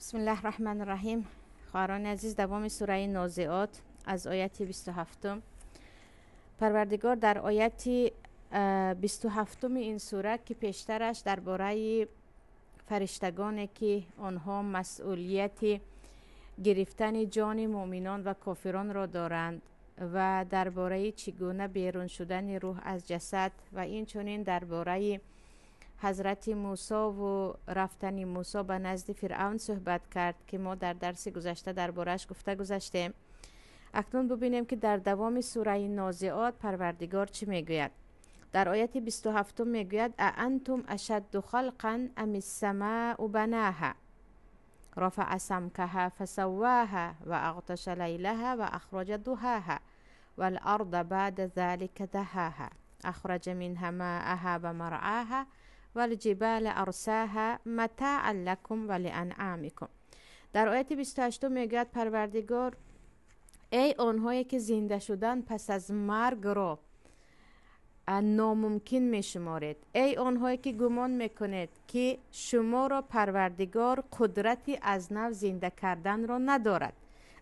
بسم الله الرحمن الرحیم. خواهران عزیز، دوام سوره نازعات از آیت 27. پروردگار در آیت 27 این سوره که پیشترش درباره فرشتگانی که آنها مسئولیت گرفتن جان مؤمنان و کافران را دارند و درباره چگونه بیرون شدن روح از جسد و این چنین درباره حضرت موسی و رفتن موسی به نزد فرعون صحبت کرد که ما در درس گذشته دربارهش گفته گذشتیم. اکنون ببینیم که در دوام سوره نازعات پروردگار چی میگوید. در آیت 27 میگوید: اانتم اشد خلقا ام السماء بناها رفع سمکها فسواها و اغطش لیلها و اخرج ضحاها والارض بعد ذلك دهاها اخرج منها ماءها و مرعاها والجبال ارساها متاعا لكم ولانعامكم. در آیت 28 میگوید پروردگار: ای آنهایی که زنده شدن پس از مرگ را ناممکن می شمارید، ای آنهایی که گمان میکنید که شما را پروردگار قدرتی از نو زنده کردن را ندارد.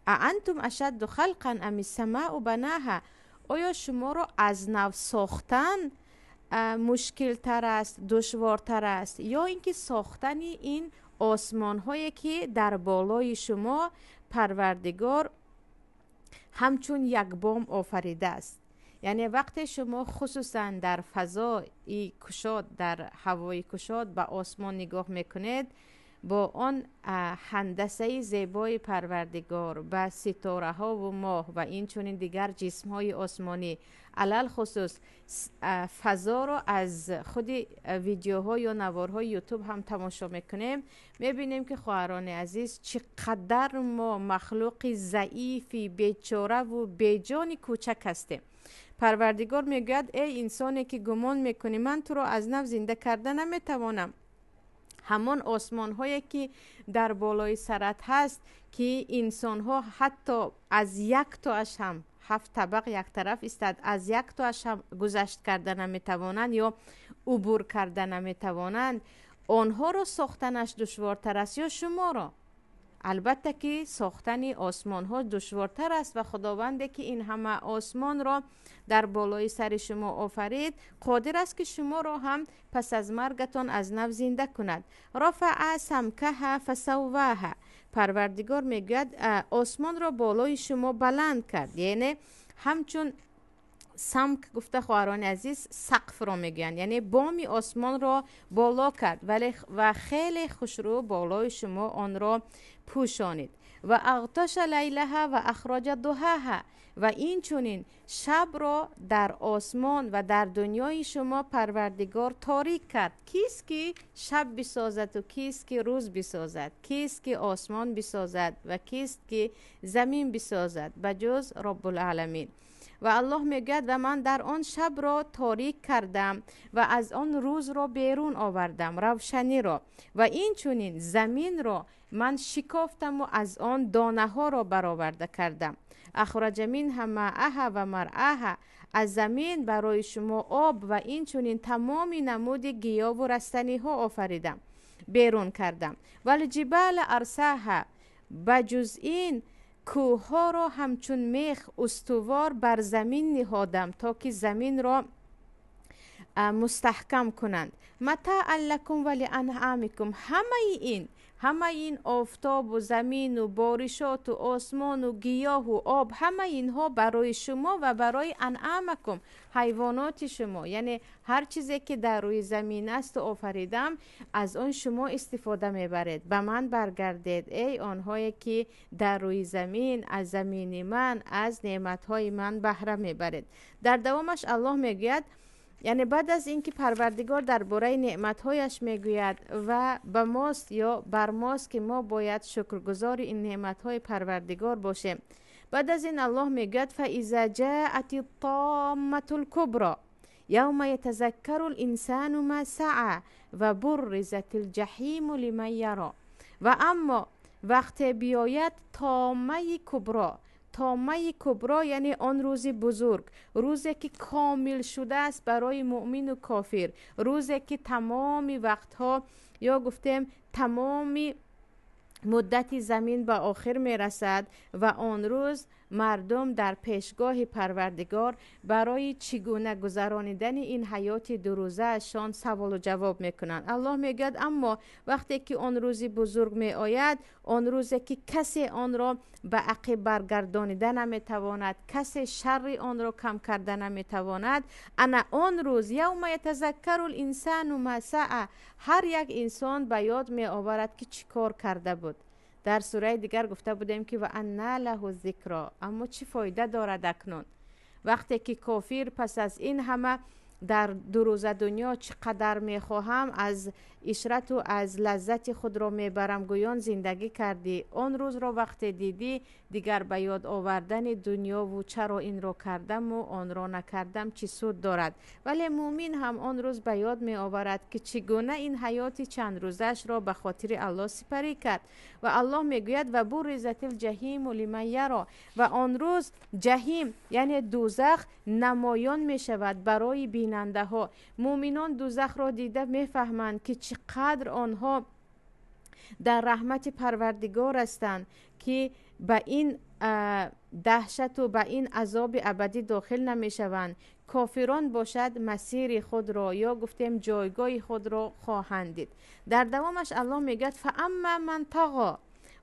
اانتم اشد خلقا ام السماء بناها، آیا شما را از نو ساختن مشکل تر است، دشوارتر است، یا اینکه ساختن این آسمان هایی که در بالای شما پروردگار همچون یک بام آفریده است؟ یعنی وقتی شما خصوصا در فضای کشاد، در هوای کشاد به آسمان نگاه میکنید، با آن هندسه زیبای پروردگار به ستاره ها و ماه و این چنین دیگر جسم های آسمانی، علل خصوص فضا رو از خود ویدیوها یا نوارهای یوتیوب هم تماشا میکنیم، میبینیم که خواهران عزیز چقدر ما مخلوق ضعیفی، بیچاره و بیجان کوچک هستیم. پروردگار میگوید: ای انسانی که گمان میکنی من تو را از نو زنده کرده نمیتوانم، همان آسمان هایی که در بالای سرت هست که انسان ها حتی از یک تاش هم 7 طبق یک طرف استاد، از یک تاش هم گذشت کرده نمیتوانند یا عبور کرده نمیتوانند، آنها را ساختنش دشوارتر است یا شما را؟ البته که ساختن آسمان ها دشوارتر است و خداوند که این همه آسمان را در بالای سر شما آفرید قادر است که شما را هم پس از مرگتان از نو زنده کند. رفع سمکها فسواها، پروردگار میگوید آسمان را بالای شما بلند کرد، یعنی همچون سمک گفته خواهران عزیز سقف را میگویند، یعنی بام آسمان را بالا کرد ولی و خیلی خوشرو بالای شما آن را پوشانید. و اغطش لیلها و اخرج ضحاها، و این چنین شب را در آسمان و در دنیای شما پروردگار تاریک کرد. کیست که شب بسازد و کیست که روز بسازد؟ کیست که آسمان بسازد و کیست که زمین بسازد بجز رب العالمین؟ و الله میگوید و من در آن شب را تاریک کردم و از آن روز را بیرون آوردم، روشنی را، و این چنین زمین را من شکافتم و از آن دانه ها را برآورده کردم. اخرج منها ماءها و مرعاها، از زمین برای شما آب و این چنین تمام نمود گیاه و رستنی ها آفریدم، بیرون کردم. والجبال ارساها، بجز این کوه ها را همچون میخ استوار بر زمین نهادم تا که زمین را مستحکم کنند. متاعا لکم و لانعامکم، همه این آفتاب و زمین و بارشات و آسمان و گیاه و آب، همه اینها برای شما و برای انعامکم، حیوانات شما، یعنی هر چیزی که در روی زمین است و آفریدم از آن شما استفاده میبرید. به من برگردید ای آنهایی که در روی زمین از زمین من، از نعمتهای من بهره میبرید. در دوامش الله میگوید، یعنی بعد از اینکه پروردگار درباره نعمتهایش میگوید و به ماست یا بر ماست که ما باید شکرگزار این نعمتهای پروردگار باشیم، بعد از این الله میگوید فاذا جاءت الطامة الكبرى یوم یتذکر الانسان ما سعی و برزت الجحیم لمن یرا. و اما وقت بیاید طامه کبرا، طامه کبرا یعنی آن روز بزرگ، روزی که کامل شده است برای مؤمن و کافر، روزی که تمام وقتها یا گفتیم تمام Муддати замин ба охир мерасад ва он рӯз мардум дар пешгоҳи Парвардигор барои чӣ гуна гузаронидани ин ҳаёти дурӯзаашон саволу ҷавоб мекунанд. Аллоҳ мегӯяд, аммо вақте ки он рӯзи бузург меояд, он рӯзе ки касе онро ба ақиб баргардонида наметавонад, касе шарри онро кам карда наметавонад, ана он рӯз явма ятазаккару л-инсану ма саа, ҳар як инсон ба ёд меоварад ки чӣ кор карда буд. Дар сураи дигар гуфта будем ки ва анна лаҳу зикро, аммо чӣ фоида дорад акнун вақте ки кофир пас аз ин ҳама дар дурӯза дунё чӣ қадар мехоҳам аз ишрату аз лаззати худро мебарам, гӯён зиндагӣ кардӣ. Он рӯзро вақте дидӣ, дигар ба ёд овардани дунёву чаро инро кардаму онро накардам чӣ суд дорад. Вале муъмин ҳам он рӯз ба ёд меоварад ки чӣ гуна ин ҳаёти чандрӯзаашро ба хотири Аллоҳ сипарӣ кард. Ва Аллоҳ мегӯяд ва буризатил ҷаҳиму лиман яро, ва он рӯз ҷаҳим яъне дӯзах намоён мешавад барои бинандаҳо. Муъминон дӯзахро дида мефаҳманд ки чӣ қадр онҳо дар раҳмати Парвардигор ҳастанд ки ба ин даҳшату ба ин азоби абадӣ дохил намешаванд. Кофирон бошад масири худро ё гуфтем ҷойгоҳи худро хоҳанд дид. Дар давомаш Аллоҳ мегӯяд фаамма ман тағо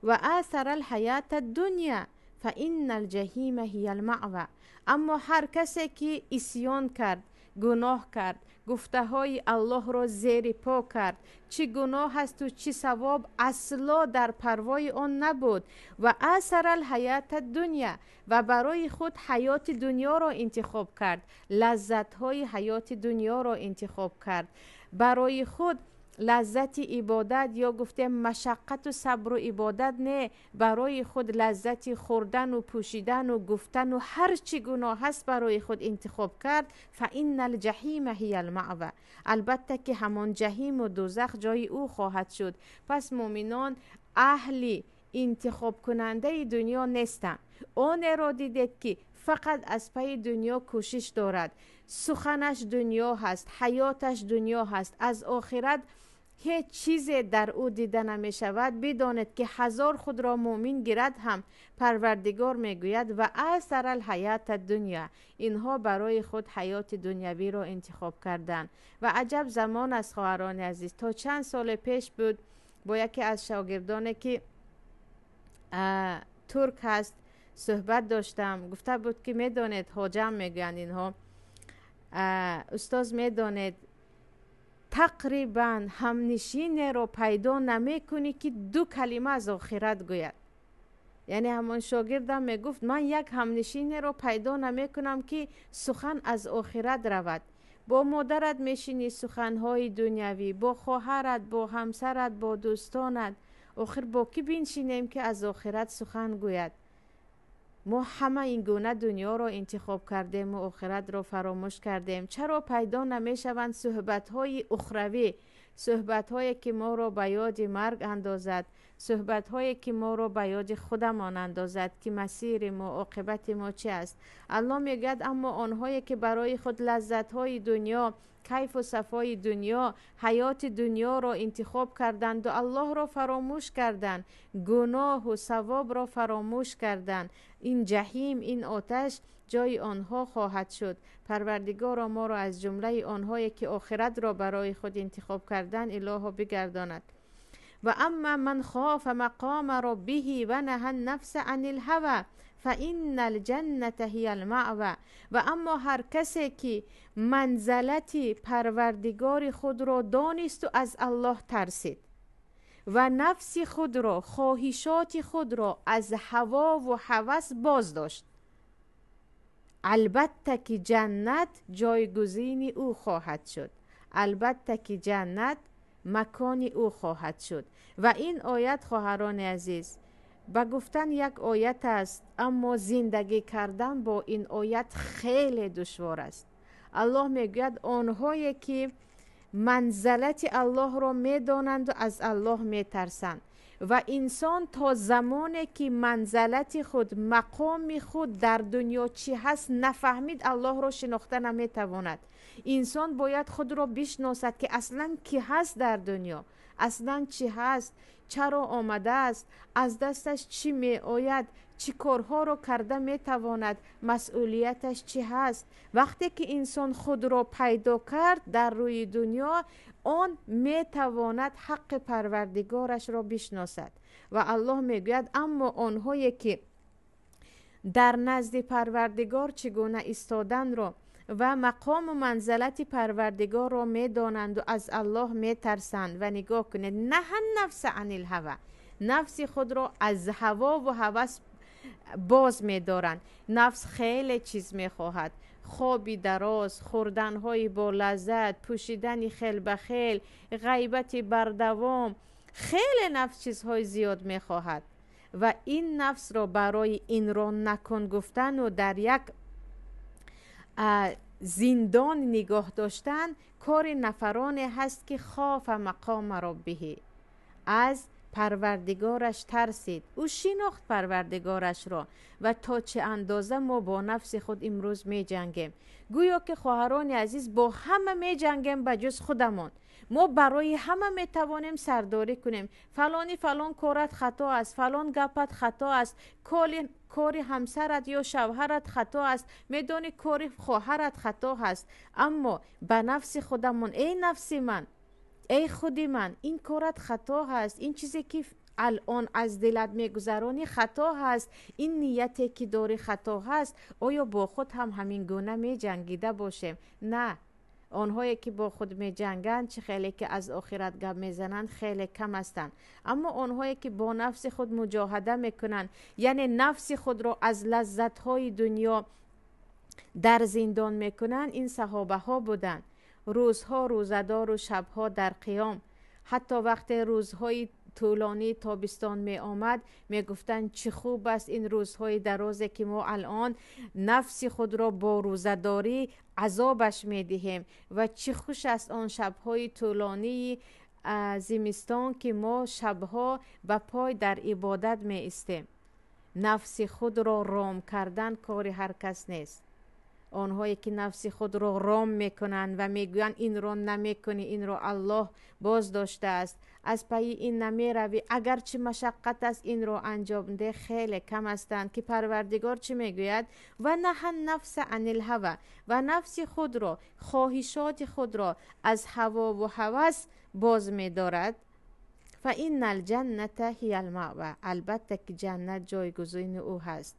ва асара алҳаята дунья фаинна алҷаҳима ҳия алмаъва. Аммо ҳар касе ки исён кард, гуноҳ кард, гуфтаҳои Аллоҳро зери по кард, чӣ гуноҳ асту чӣ савоб асло дар парвои он набуд, ва асара алҳаята дунья, ва барои худ ҳаёти дунёро интихоб кард, лаззатҳои ҳаёти дунёро интихоб кард, барои худ лаззати ибодат ё гуфтем машаққату сабру ибодат не, барои худ лаззати хӯрдану пӯшидану гуфтану ҳар чӣ гуноҳ ҳаст барои худ интихоб кард, фаинна алҷаҳима ҳия алмаъва, албатта ки ҳамон ҷаҳиму дӯзах ҷои ӯ хоҳад шуд. Пас муъминон аҳли интихобкунандаи дунё нестанд. Онеро дидед ки фақат аз пайи дунё кӯшиш дорад, суханаш дунё ҳаст, ҳаёташ дунё ҳаст, аз охират ҳеҷ чизе дар ӯ дида намешавад. Бидонед ки ҳазор худро муъмин гирад ҳам Парвардигор мегӯяд ва асара алҳаята дунья, инҳо барои худ ҳаёти дунявиро интихоб карданд. Ва аҷаб замон аст, хоҳарони азиз. То чанд соли пеш буд бо яке аз шогирдоне ки турк ҳаст суҳбат доштам. Гуфта буд ки медонед, ҳоҷам мегӯянд инҳо, устоз медонед, тақрибан ҳамнишинеро пайдо намекунӣ ки ду калима аз охират гӯяд. Яъне ҳамон шогирдам мегуфт ман як ҳамнишинеро пайдо намекунам ки сухан аз охират равад. Бо модарат мешинӣ суханҳои дунявӣ, бо хоҳарат, бо ҳамсарат, бо дӯстонат. Охир бо кӣ биншинем ки аз охират сухан гӯяд? Мо ҳама ин гуна дунёро интихоб кардему охиратро фаромӯш кардем. Чаро пайдо намешаванд суҳбатҳои ухравӣ, суҳбатҳое ки моро ба ёди марг андозад, суҳбатҳое ки моро ба ёди худамон андозад ки масири мо, оқибати мо чи аст? Аллоҳ мегӯяд аммо онҳое ки барои худ лаззатҳои дунё, кайфу сафои дунё, ҳаёти дунёро интихоб карданду Аллоҳро фаромӯш карданд, гуноҳу савобро фаромӯш карданд, ин ҷаҳим, ин оташ ҷои онҳо хоҳад шуд. Парвардигоро моро аз ҷумлаи онҳое ки охиратро барои худ интихоб карданд илоҳо бигардонад. Ва амма ман хофа мақома роббиҳи ва наҳа нафса анил ҳава фаинна алҷанната ҳия алмаъва. Ва аммо ҳар касе ки манзалати Парвардигори худро донисту аз Аллоҳ тарсид ва нафси худро, хоҳишоти худро аз ҳавову ҳавас боз дошт, албатта ки ҷаннат ҷойгузини ӯ хоҳад шуд, албатта ки ҷаннат макони ӯ хоҳад шуд. Ва ин оят, хоҳарони азиз, ба гуфтан як оят аст, аммо зиндагӣ кардан бо ин оят хеле душвор аст. Аллоҳ мегӯяд онҳое ки манзалати Аллоҳро медонанду аз Аллоҳ метарсанд. Ва инсон то замоне ки манзалати худ, мақоми худ дар дунё чӣ ҳаст нафаҳмид, Аллоҳро шинохта наметавонад. Инсон бояд худро бишносад ки аслан кӣ ҳаст дар дунё. Аслан чӣ ҳаст, чаро омадааст, аз дасташ чӣ меояд, чӣ корҳоро карда метавонад, масъулияташ чӣ ҳаст. Вақте ки инсон худро пайдо кард дар рӯи дунё, он метавонад ҳаққи парвардигорашро бишносад. Ва Аллоҳ мегӯяд: аммо онҳое ки дар назди парвардигор чӣ гуна истоданро ва мақому манзалати парвардигорро медонанду аз Аллоҳ метарсанд. Ва нигоҳ кунед, наҳан нафса анил ҳава, нафси худро аз ҳавову ҳавас боз медоранд. Нафс хеле чиз мехоҳад: хоби дароз, хӯрданҳои бо лаззат, пӯшидани хел ба хел, ғайбати бардавом. Хеле нафс чизҳои зиёд мехоҳад ва ин нафсро барои инро накун гуфтану дар як зиндон нигоҳ доштан кори нафароне ҳаст ки хофа мақома роббиҳи, аз парвардигораш тарсид, ӯ шинохт парвардигорашро. Ва то чӣ андоза мо бо нафси худ имрӯз меҷангем. Гӯё ки хоҳарони азиз бо ҳама меҷангем ба ҷуз худамон. Мо барои ҳама метавонем сардорӣ кунем. Фалони фалон корат хато аст, фалон гапат хато аст, кори ҳамсарат ё шавҳарат хато аст, медонӣ кори хоҳарат хато ҳаст. Аммо ба нафси худамон: эй нафси ман, эй худи ман, ин корат хато ҳаст, ин чизе ки алон аз дилат мегузаронӣ хато ҳаст, ин нияте ки дорӣ хато ҳаст. Оё бо худ ҳам ҳамин гуна меҷангида бошем? На. Онҳое ки бо худ меҷанганд, чӣ хеле ки аз охират гап мезананд, хеле кам ҳастанд. Аммо онҳое ки бо нафси худ муҷоҳада мекунанд, яъне нафси худро аз лаззатҳои дунё дар зиндон мекунанд, ин саҳобаҳо буданд. Рӯзҳо рӯзадору шабҳо дар қиём. Ҳатто вақте рӯзҳои тӯлонии тобистон меомад, мегуфтанд чӣ хуб аст ин рӯзҳои дарозе ки мо алон нафси худро бо рӯзадорӣ азобаш медиҳем ва чӣ хуш аст он шабҳои тӯлонии зимистон ки мо шабҳо ба пой дар ибодат меистем. Нафси худро ром кардан кори ҳар кас нест. Онҳое ки нафси худро ром мекунанд ва мегӯянд инро намекунӣ, инро Аллоҳ боз доштааст, аз пайи ин намеравӣ, агарчи машаққат аст инро анҷом деҳ, хеле кам ҳастанд ки парвардигор чӣ мегӯяд? Ва наҳан нафса анил ҳава, ва нафси худро, хоҳишоти худро аз ҳавову ҳавас боз медорад. Фа иннал ҷанната ҳиял маъва, албатта ки ҷаннат ҷойгузини ӯ ҳаст.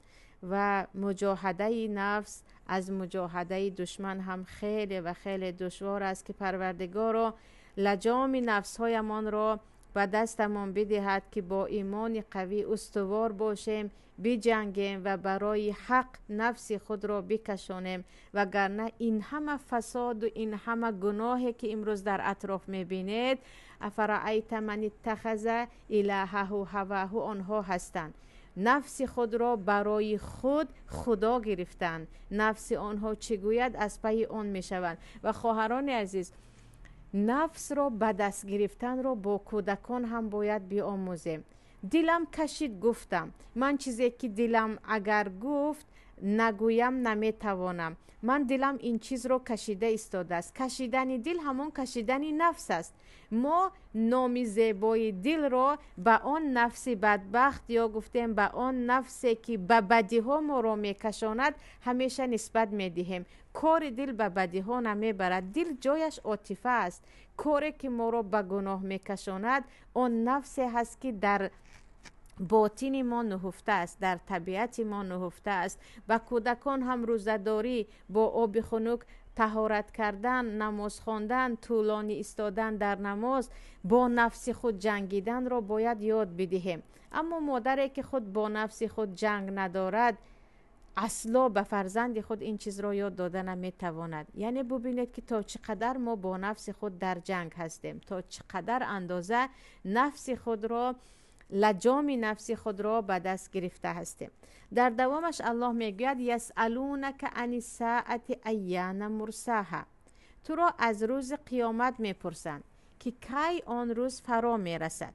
Ва муҷоҳадаи нафс аз муҷоҳадаи душман ҳам хеле ва хеле душвор аст ки парвардигоро лаҷоми нафсҳоямонро ба дастамон бидиҳад ки бо имони қавӣ устувор бошем, биҷангем ва барои ҳақ нафси худро бикашонем. Вагарна ин ҳама фасоду ин ҳама гуноҳе ки имрӯз дар атроф мебинед, афараайта ман иттахаза илаҳаҳу ҳаваҳу, онҳо ҳастанд. Нафси худро барои худ худо гирифтанд. Нафси онҳо чӣ гӯяд, аз пайи он мешаванд. Ва хоҳарони азиз, нафсро ба даст гирифтанро бо кӯдакон ҳам бояд биомӯзем. Дилам кашид гуфтам, ман чизе ки дилам агар гуфт нагӯям наметавонам. Ман дилам ин чизро кашида истодааст. Кашидани дил ҳамон кашидани нафс аст. Мо номи зебои дилро ба он нафси бадбахт ё гуфтем ба он нафсе ки ба бадиҳо моро мекашонад ҳамеша нисбат медиҳем. Кори дил ба бадиҳо намебарад. Дил ҷояш отифа аст. Коре ки моро ба гуноҳ мекашонад он нафсе ҳаст ки дар ботини мо нуҳуфта аст, дар табиати мо нуҳуфта аст. Ба кӯдакон ҳам рӯзадорӣ, бо оби хунук таҳорат кардан, намоз хондан, тӯлонӣ истодан дар намоз, бо нафси худ ҷангиданро бояд ёд бидиҳем. Аммо модаре ки худ бо нафси худ ҷанг надорад, асло ба фарзанди худ ин чизро ёд дода наметавонад. Яъне бубинед ки то чӣ қадар мо бо нафси худ дар ҷанг ҳастем, то чӣ қадар андоза нафси худро, лаҷоми нафси худро ба даст гирифта ҳастем. Дар давомаш Аллоҳ мегӯяд: ясалунака ани саати айяна мурсаҳа. Туро аз рӯзи қиёмат мепурсанд ки кай он рӯз фаро мерасад.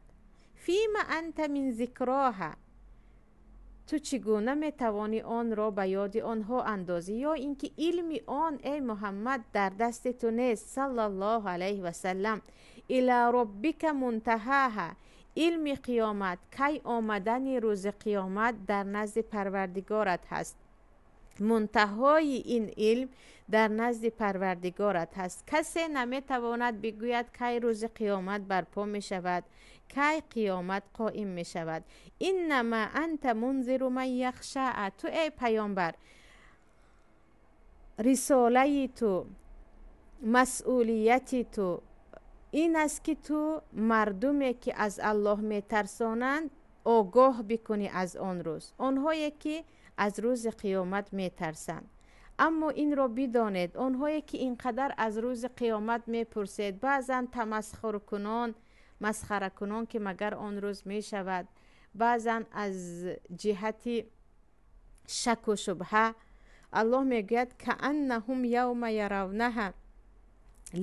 Фима анта мин зикроҳа. Ту чӣ гуна метавонӣ онро ба ёди онҳо андозӣ? Ё ин ки илми он, эй Муҳаммад, дар дасти ту нест, саллаллоҳу алайҳи васаллам. Ила роббика мунтаҳаҳа. Илми қиёмат, кай омадани рӯзи қиёмат дар назди Парвардигорат ҳаст. Мунтаҳои ин илм дар назди Парвардигорат ҳаст. Касе наметавонад бигӯяд, кай рӯзи қиёмат барпо мешавад, кай қиёмат қоим мешавад. Иннама анта мунзиру ман яхшаа. Ту, эй паёмбар, рисолаи ту, масъулияти ту ин аст, ки ту мардуме ки аз Аллоҳ метарсонанд огоҳ бикунӣ аз он рӯз, онҳое ки аз рӯзи қиёмат метарсанд. Аммо инро бидонед, онҳое ки ин қадар аз рӯзи қиёмат мепурсед, баъзан тамасхуркунон, масхаракунон, ки магар он рӯз мешавад, баъзан аз ҷиҳати шаку шубҳа, Аллоҳ мегӯяд: кааннаҳум явма яравнаҳа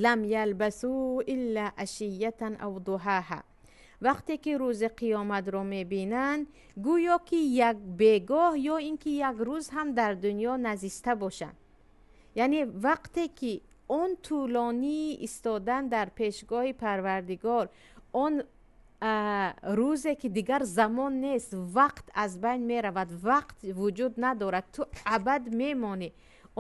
лам ялбасу илла ашиятан ав дуҳаҳа. Вақте ки рӯзи қиёматро мебинанд, гӯё ки як бегоҳ ё ин ки як рӯз ҳам дар дунё назиста бошанд. Яъне вақте ки он тӯлонии истодан дар пешгоҳи Парвардигор, он рӯзе ки дигар замон нест, вақт аз байн меравад, вақт вуҷуд надорад, ту абад мемонӣ,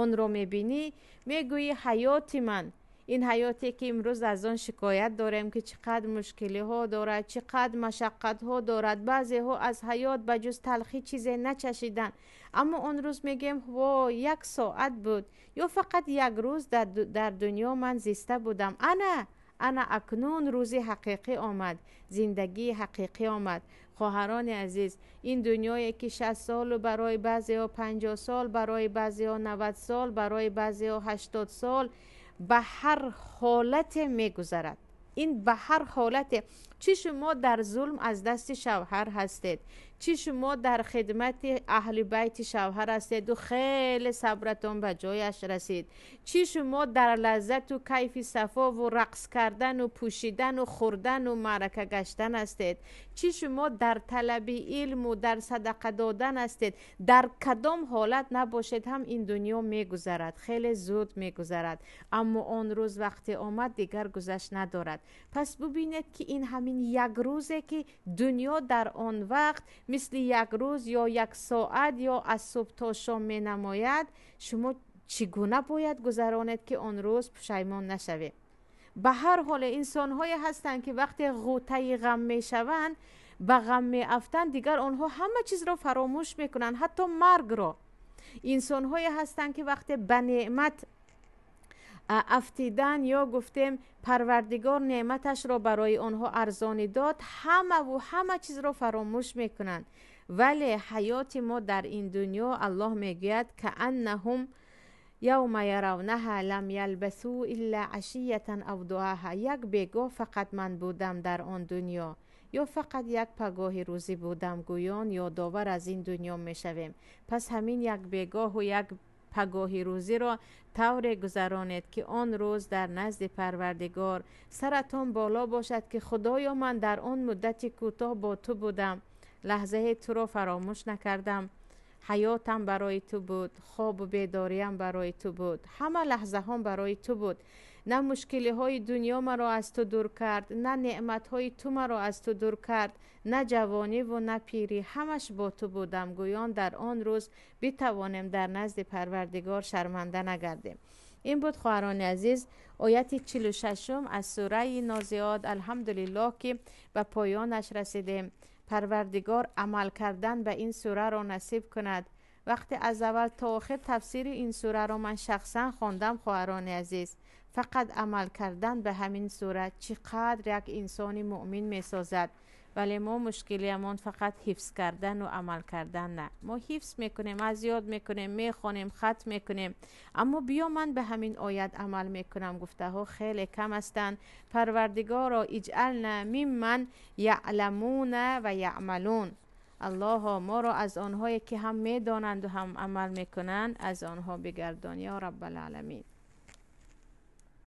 онро мебинӣ, мегӯӣ: ҳаёти ман, ин ҳаёте ки имрӯз аз он шикоят дорем, ки чӣ қадр мушкилиҳо дорад, чӣ қадр машаққатҳо дорад, баъзеҳо аз ҳаёт ба ҷуз талхӣ чизе начашиданд, аммо он рӯз мегӯем: во, як соат буд ё фақат як рӯз дар дунё ман зиста будам. Ана акнун рӯзи ҳақиқӣ омад, зиндагии ҳақиқӣ омад. Хоҳарони азиз, ин дунёе ки 60 солу барои баъзеҳо 50 сол, барои баъзеҳо 90 сол, барои баъзеҳо 80 сол, ба ҳар ҳолате мегузарад. Ин ба ҳар ҳолате, чӣ шумо дар зулм аз дасти шавҳар ҳастед, чӣ шумо дар хидмати аҳли байти шавҳар ҳастеду хеле сабратон ба ҷояш расид, чӣ шумо дар лаззату кайфи сафову рақс кардану пӯшидану хӯрдану маърака гаштан ҳастед, чӣ шумо дар талаби илму дар садақа додан ҳастед, дар кадом ҳолат набошед ҳам ин дунё мегузарад, хеле зуд мегузарад. Аммо он рӯз вақте омад, дигар гузашт надорад. Пас бубинед, ки ин ҳамин як рӯзе ки дунё дар он вақт мисли як рӯз ё як соат ё аз субҳ то шом менамояд, шумо чӣ гуна бояд гузаронед, ки он рӯз пушаймон нашавед. Ба ҳар ҳоле инсонҳое ҳастанд, ки вақте ғӯтаи ғам мешаванд, ба ғам меафтанд, дигар онҳо ҳама чизро фаромӯш мекунанд, ҳатто маргро. Инсонҳое ҳастанд, ки вақте ба неъмат афтидан ё гуфтем Парвардигор неъматашро барои онҳо арзонӣ дод, ҳамаву ҳама чизро фаромӯш мекунанд. Вале ҳаёти мо дар ин дунё, Аллоҳ мегӯяд: кааннаҳум явма яравнаҳа лам ялбасу илла ашиятан ав дуҳаҳа. Як бегоҳ фақат ман будам дар он дунё ё фақат як пагоҳи рӯзӣ будам, гӯён ёдовар аз ин дунё мешавем. Пас ҳамин як бегоҳу як пагоҳи рӯзиро тавре гузаронед, ки он рӯз дар назди Парвардигор саратон боло бошад, ки Худоё, ман дар он муддати кӯтоҳ бо ту будам, лаҳзаи туро фаромӯш накардам, ҳаётам барои ту буд, хобу бедориям барои ту буд, ҳама лаҳзаҳом барои ту буд. На мушкилиҳои дунё маро аз ту дур кард, на неъматҳои ту маро аз ту дур кард, на ҷавониву на пирӣ, ҳамаш бо ту будам, гӯён дар он рӯз битавонем дар назди Парвардигор шарманда нагардем. Ин буд, хоҳарони азиз, ояти 46-ум аз сураи Нозиот. Алҳамдулиллоҳ, ки ба поёнаш расидем. Парвардигор амал кардан ба ин сураро насиб кунад. Вақте аз аввал то охир тафсири ин сураро ман шахсан хондам, хоҳарони азиз, фақат амал кардан ба ҳамин сура чӣ қадр як инсони муъмин месозад. Вале мо мушкилиамон фақат ҳифз кардану амал кардан на. Мо ҳифз мекунем, аз ёд мекунем, мехонем, хат мекунем, аммо биё ман ба ҳамин оят амал мекунам гуфтаҳо хеле кам ҳастанд. Парвардигоро, иҷъална мимман яъламуна ва яъмалун. Аллоҳо, моро аз онҳое ки ҳам медонанду ҳам амал мекунанд, аз онҳо бигардон, ё Раббалъаламин.